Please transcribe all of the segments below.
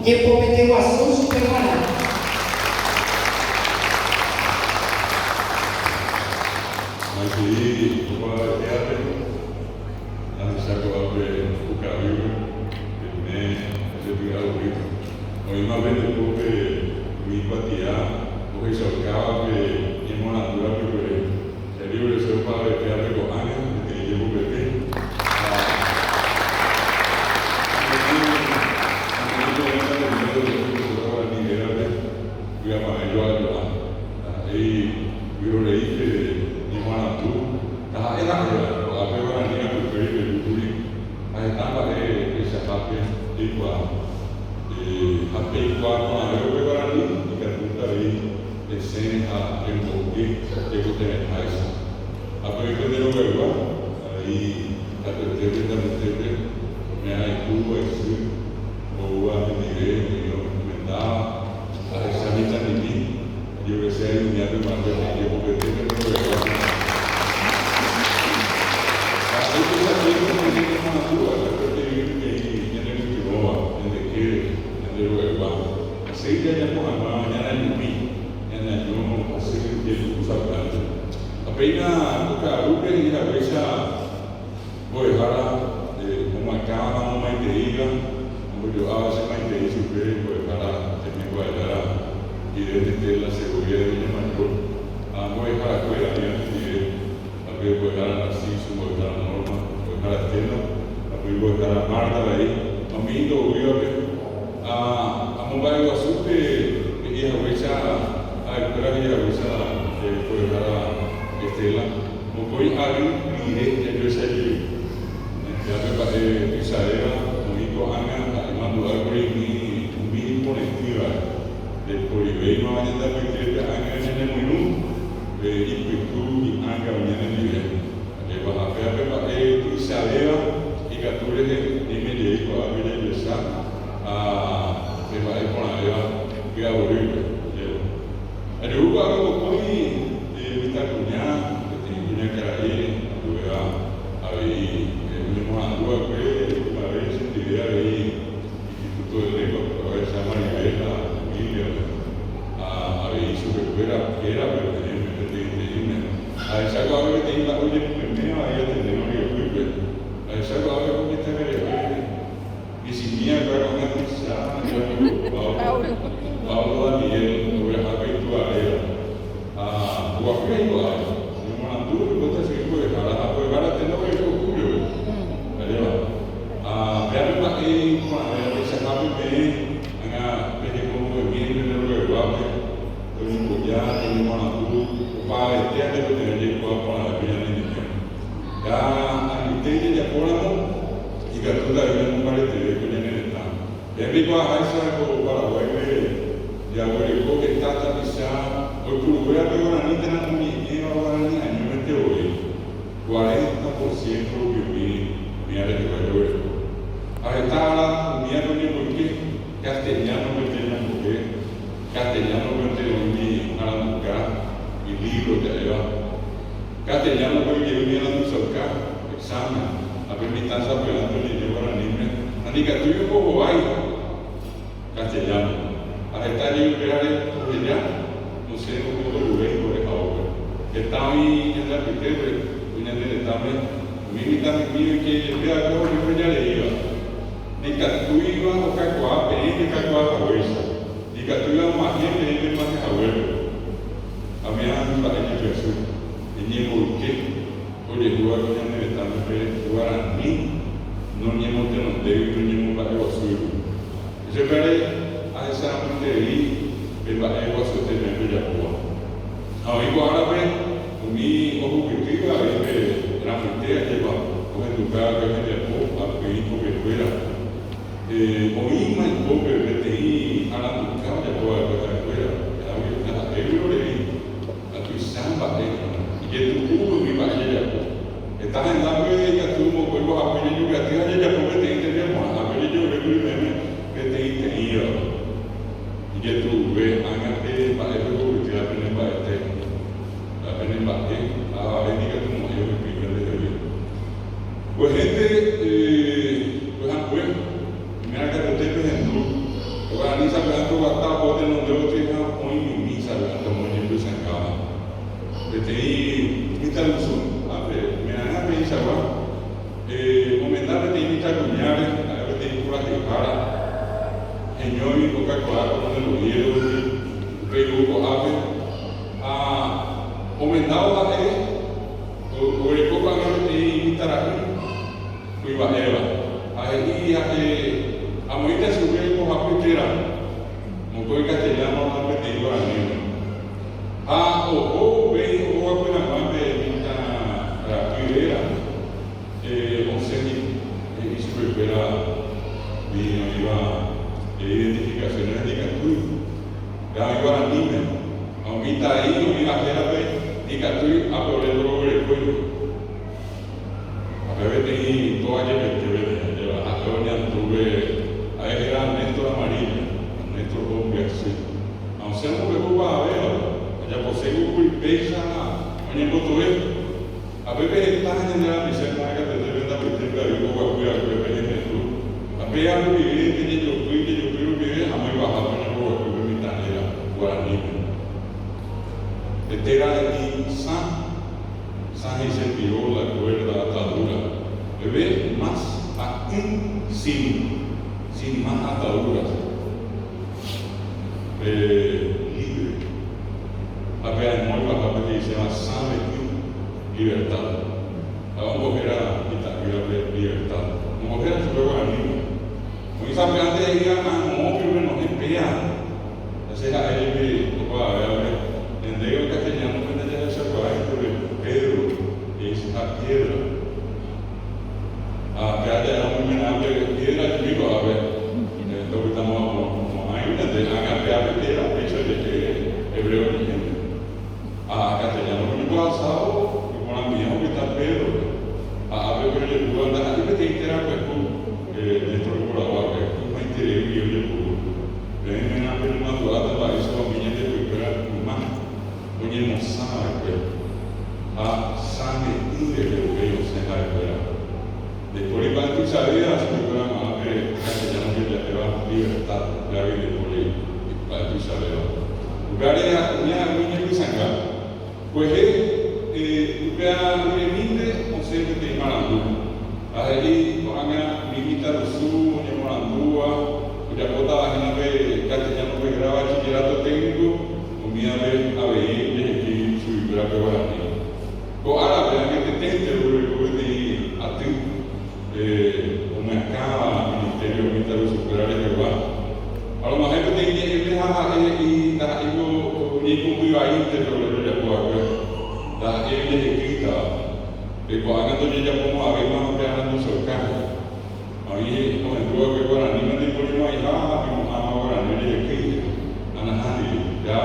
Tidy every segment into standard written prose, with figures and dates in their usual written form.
Jepopete guasu chupe g̃uarã. Maitei opavavetéape, ahecha ko'ápe pukavýpe, peime che py'aguy. Oĩma pende pópe umi kuatia ohechaukáva pe ñemoarandu rapykuere. Che libre che opavavetéape ko'ág̃a peteĩ jepopete ha ame'ẽ peẽme ñande profesora guarani rérape vy'apavẽ joajo'a. Ndaha'éi vyrorei pe ñemoarandu, ndaha'e ha'éva, ko'ápe guarani rapykuéri pejúkuri ha heta mba'e hechahápe peikuaa. Ha peikuaa porãve upe guarani ikatúta avei pesẽ ha pembo'e tekotevẽháicha. Ha pe pende rogaygua avei katuete pende apytépe ome'ã itúva, isy, oúva hendive, oĩrõ omendáva, ahecha mitãmimi, ojeguerecha iñápe g̃uarã peteĩ jepopete pende rogaygua g̃uarã. Ha upeichaite ñane ñemoarandúva katuete oĩ peteĩ ñanepytyvõva ñande kére, ñande rogaygua. Asy jajapo hag̃ua ñaneañomi, ñaneaño hasy jejuhu sapy'ánte. Ha péina ko ka'arúpe he'i haguéicha mbo'ehára omoakãva ha omomaiteíva, ombojo'áva che maitei chupe mbo'ehára tembikuaajára Irene Estela Segovia de Villamayor ha mbo'eharakuéra oĩva hendive, ha pe mbo'ehára Narciso, mbo'ehára Norma, mbo'ehára Estela ha pe mbo'ehára Marta avei ha umi ndoúivape. Ha amomba'eguasu pe he'i haguéicha ha'ekuéra he'i haguéicha mbo'ehára Estela, mokõi ary rire jajoecha jey. Añetehápe mba'e tuichavéva oĩ ko'ág̃a ha'e mandu'ákuri umi ipore'ỹvare. Ndaiporivéimava ñande apytépe ág̃a ñanemoirũ pe ipytu hi'ánga oñanendive. Jaikuaahápe ha pe mba'e tuichavéva ikatu rehe ñaime jey ko'ápe jajoecha ha pe mba'e porãvéva py'aguyrýpe. Ajépa. Ajuhu ko'ápe mokõi mitãkuña, peteĩ kuñakarai ambuéva avei oñemoarandu va'ekue ymave chendive avei Instituto de Lengua, ohecha Maribel ha Emilia-pe ha avei chupekuéra hérape peẽme peteĩteĩme. Ahecha ko'ápe peteĩ mba'e ojepumeméva avei ateneo ryepýpe. Ahecha ko'ápe ko mitãkaria'y michĩmi akue ko'ág̃a tuicha Pablo, Pablo Daniel oguerahápe itúva réra. Ha oguapy aĩ ko'ápe. Oñemoarandu oipota chugui mbo'ehára ha mbo'ehára tenda oguereko Julio-pe. Ajépa. Ha péape mba'e iporãve ahechahápe peẽ ág̃a pehekombo'emi pende rogayguápe, toñemboja, toñemoarandu, opavavete ha tekotevẽ jaikuaa porãve pe ñane ñe'ẽ. Ha añoite jajapóramo ikatúta avei ñamombareteve ko ñane retã. Peẽ peikuaaháicha ko Paraguáipe jaguereko heta tapicha oipuruvéva pe guarani térã oñe'ẽva guarani añómente voi. Cuarenta por ciento rupi umi umía rehegua jaguereko. Ha heta ára umíape oñemboyke castellano-pente ñambo'e, castellano-pente oĩ aranduka, ilívro ja'éva, castellano-pe ojei umi aranduchauka, examen, ha pe mitã sapy'ánte oñe'ẽ guaraníme ha ndikatúi ombohovái castellano-pe. Ha heta jey upévare oheja osẽ oho oruvéi mbo'ehaópe. Heta oĩ ñande apytépe ko ñane retãme umi mitãmimi oike jepe va'ekue ojeheja reíva. Ndikatúiva okakuaa peẽ pekakuaa haguéicha, ndikatúiva og̃uahẽ peẽ peg̃uahẽ haguépe. Ha umíva mba'e ñembyasy, ñemboyke ojehúva ko ñane retãme pe guarani noñemotenondégui noñemomba'eguasúigui. Upévare ahecharamoiterei pe mba'e guasuete peẽ pejapóva. Ha oĩ ko árape umi ohupytýva avei pe ramoite ajépa ohenduka va'ekue hembiapo apyĩ ipopekuéra. Oĩma ipópe peteĩ aranduka ojapo va'ekue ha'ekuéra, ndaha'éi vyrorei ha tuicha mba'e hína. Ijetu'u umi mba'e jajapo. Heta hendápe ikatu mokõi mbohapy jejukyaty ha jajapo peteĩ tembiaporã, ha pe ojejerurékuri peẽme peteĩteĩva. Ijetu'uve ág̃a pe mba'e pehupytýva pene mba'ete, ha pene mba'e ha avave ndikatumo'ãi ohypýi pendehegui. Kuehénte pyhakue, iméra katuete pehendu. sapy'ánte oguata oho tenonde gotyo ha oĩmimi sapy'ánte omoñepysãngáva. Peteĩ mitãrusu, ápe, oimera'ẽva peichagua, omenda peteĩ mitãkuñáre, ha'e peteĩ purahéihára, heñói okakuaa Coronel Oviedo rupi, upéi ou ko'ápe, ha omendávo ha'e oguereko ko'ág̃a peteĩ mitãra'y kuimba'éva, ha he'i ha'e amoĩta chupe mbohapy téra, mokõi castellano ha peteĩ guaraníme. Ha oho upéi omboguapy hag̃ua pe mitã ra'y réra, osẽ he'i chupekuéra umi oĩva identificación-re ndikatúi, pe oĩ guaraníme, ha umi tai oĩva hérape ndikatúi ápe ore ndoroguerekói. Ha pe peteĩ tóva jepete peteĩ ajéva, ha'e oñandúpe, ha'e héra Néstor Amarilla, ha Néstor ombyasy. Ha osẽ omombe'u kuaavévape, ojaposéiko kuri péicha ha oñembotove. Ha pépe heta ñande rapicha imarãkatete pende apytépe avei oguapy va'ekue peñehendu. Ha péva rupive pejejopy jejopy rupive amo ipahápe oñemboguapy pe mitã réra guaraníme. Pe téra he'i sã. Sã he'ise pirola, cuerda, atadura. Peve más ha y sin, sin más ataduras. Pe libre. Ha pe año ipahápe he'iséva sã de y, libertad. Ha ombohéra ita'ýrape libertad. Ombohéra chupe guaraníme. Oĩ sapy'ánte he'íva amo oñorenohẽ péa. Ha che ha'e jepi opavavévape, Ñandéve castellano-pe ndajahechakuaái kuri Pedro he'iseha piedra. Ha pe ajaérõ oimerã pe piedra jumi ko'ápe, ndopytamo'ãigui ñande ág̃a péape téra péicha oje'e hebreo ñe'ẽme. Ha castellano-pe oñembohasávo iporãmiẽ opyta Pedro-pe. Ha ápe pe ojepúva ndaha'éi peteĩ téra pyahu Néstor oiporavóvape, ymaiterei guive ojepuru. Peẽ ména penemandu'áta mba'éichapa umi ñande ypykuéra yma oñemosã va'ekue ha sãme'ỹ rehe upéi osẽ ha'ekuéra. Ndaipóri mba'e tuichavéva chupekuéra g̃uarã pe castellano jaja'éva libertad, upévagui ndaipóri mba'e tuichavéva. Upévare umi umi ñepysãnga. Kuehe, upéva riremínte osẽ peteĩ marandu, ha he'i ko'ág̃a umi mitãrusu oñemoarandúva ojapótava hína pe castellano pe grado bachillerato técnico, umívape avei ojehekýi chuguikuéra pe guarani. Ko árape añeteténte oguereko peteĩ aty omyakãva Ministerio mitãrusukuéra rehegua. Ha rog̃uahẽ peteĩ ñe'ẽme ha ha'e he'i ndaha'éiko oñeikũmby vaínte pe ore rojapo va'ekue, ndaha'éi ojehekýitava. Pe ko'ág̃a ndojejapomo'ãvéima pe aranduchauka. Oĩ ohendu va'ekue guaraníme ndaiporimo'ãiha ha oimo'ãva guarani ojehekýinte. Ha nahániri, ja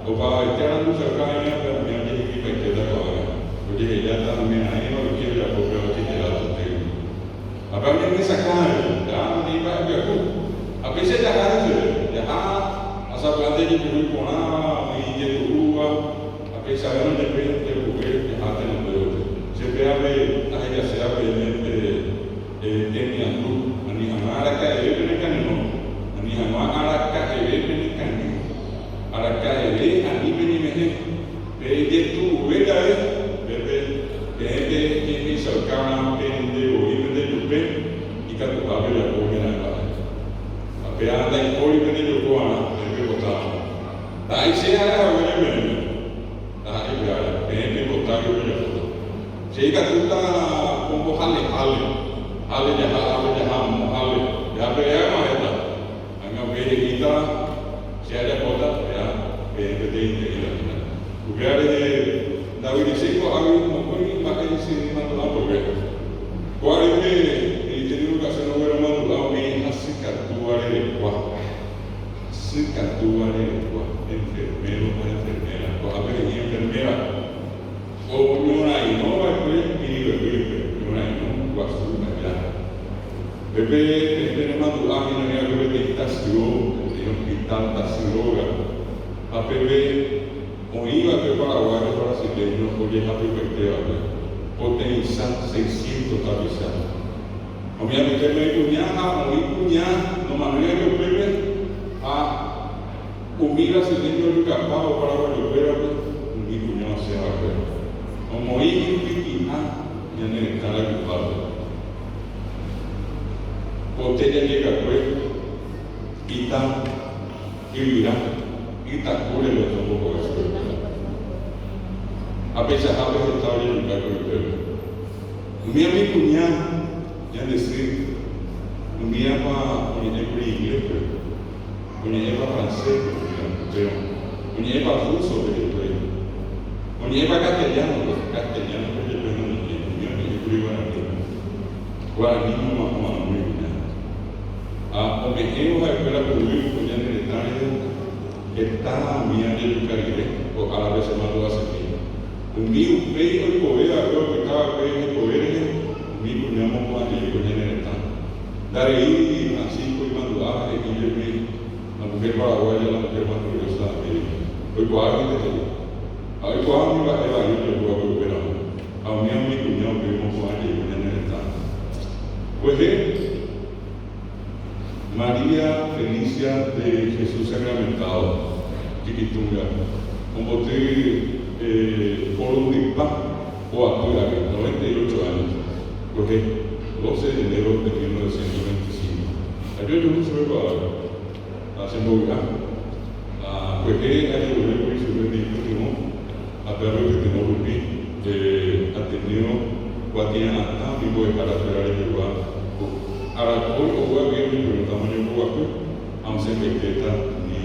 opavavete aranduchauka oĩva pe umi ojehekýipaitéta ko'ág̃a, ojehejáta oimeraẽva oike ojapo pe bachillerato técnico. Ha pe oñemyesakã avei, ja peteĩ mba'e pyahu. Ha péicha jaha heseve, jaha ha sapy'ánte jajuhu iporãva, oĩ ijetu'úva, ha peichavérõ jepe japuve jaha tenonde gotyo. Che pévape ahejaséva peẽme pe temiandu, ani hag̃ua araka'eve penekane'õ, ani hag̃ua araka'eve penekañy, araka'eve ani peñeme'ẽ. Pe ijetu'uve jave, pépe peẽ pejehechaukáva pende voi pende jupe ikatuha pejapo oimeraẽ mba'e. Ha péva ndaipóri pende joko va'erã peẽ peipotáva. Ndaha'éi che ha'e haguére peẽme, ndaha'éi pévare, peẽ peipotágui pejapóta. Che ikatúta pombohalehále, hále jaha, ápe jaha, amo hále, jaha peve ag̃uahẽta. Ág̃a upe he'íta che ajapóta, péa peẽ peteĩteĩva hína. Upéva rehe ndavyryséi ko'águi mokõi mba'e che mandu'a mboyve. Ko arýpe Ministerio de Educación ogueromandu'a umi hasykatúva rerekua, hasykatúva rerekua, enfermero ha enfermera, ko'ápe he'i enfermera, oñorairõ va'ekue Piribebuýpe, ñorairõ guasu aja. Pépe peẽ penemandu'a hína oĩva'ekue peteĩ tasyo, peteĩ hospital tasy róga, ha pépe oĩva'ekue paraguayo ha brasileño ojehapypaitéva'ekue, poteĩcha seiscientos tapicha. Umi apytépe oĩ kuña ha oĩ kuña nomanói'akue upépe ha. Umi brasileño ojukapávo paraguayokuérape umi kuña osẽ va'ekue. Omoĩ ipyti'a ñane retã rayhupápe. Pote jajekakue, ita, yvyra, ytakúre oñombohovái chupekuéra. Ha peichahápe heta ojejukákuri upépe. Umi umi kuña ñande sy, umíapa oñe'ẽkuri ingléspe, oñe'ẽpa francéspe upérõ, oñe'ẽpa rúsope jepe, oñe'ẽpa castellánope, castellánope jepe noñe'ẽi, umi oñe'ẽkuri guaraníme, guarani oma'õmag̃ui kuña. Ha ome'ẽvo ha'ekuéra huguy ko ñane retã rehe, heta umía jejuka rire, ko árape che mandu'asemi. Umi upéi oikove va'ekue opyta va'ekue hekove rehe, umi kuña omopu'ã jey ko ñane retã. Ndareíri Francisco imandu'a ha he'i jepi La mujer paraguaya la mujer más gloriosa de América. Oikuaa hentehegui. Ha oikuaa umi mba'e vai ojehu va'ekue upéramo. Ha umíva umi kuña upéi omopu'ã jey ko ñane retã. Kuehe, María Felicia de Jesús Sacramentado, Chiquitunga, omboty porundypa poapy ary, 98 años, kuehe, 12 de enero de 1925. Aje ojuhu chupe ko árape, ha chembovy'a. Ha kuehe ajerurékuri chupe peipytyvõ, ha pe roipytyvõ rupi, Ateneo kuatia'atã umi mbo'ehára kuéra rehegua ko arakói oúva guive oñepyrũta oñemboguapy ha osẽ peitéta ni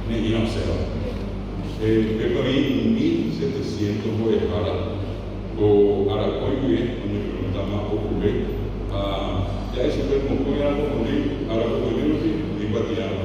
ne'ĩra osẽva. Upépe oĩ 1700 mbo'ehára ko arakói guive oñepyrũtama okuve ha ja'e chupe mokõi arapokõindy, arapokõindy rupi umi kuatia.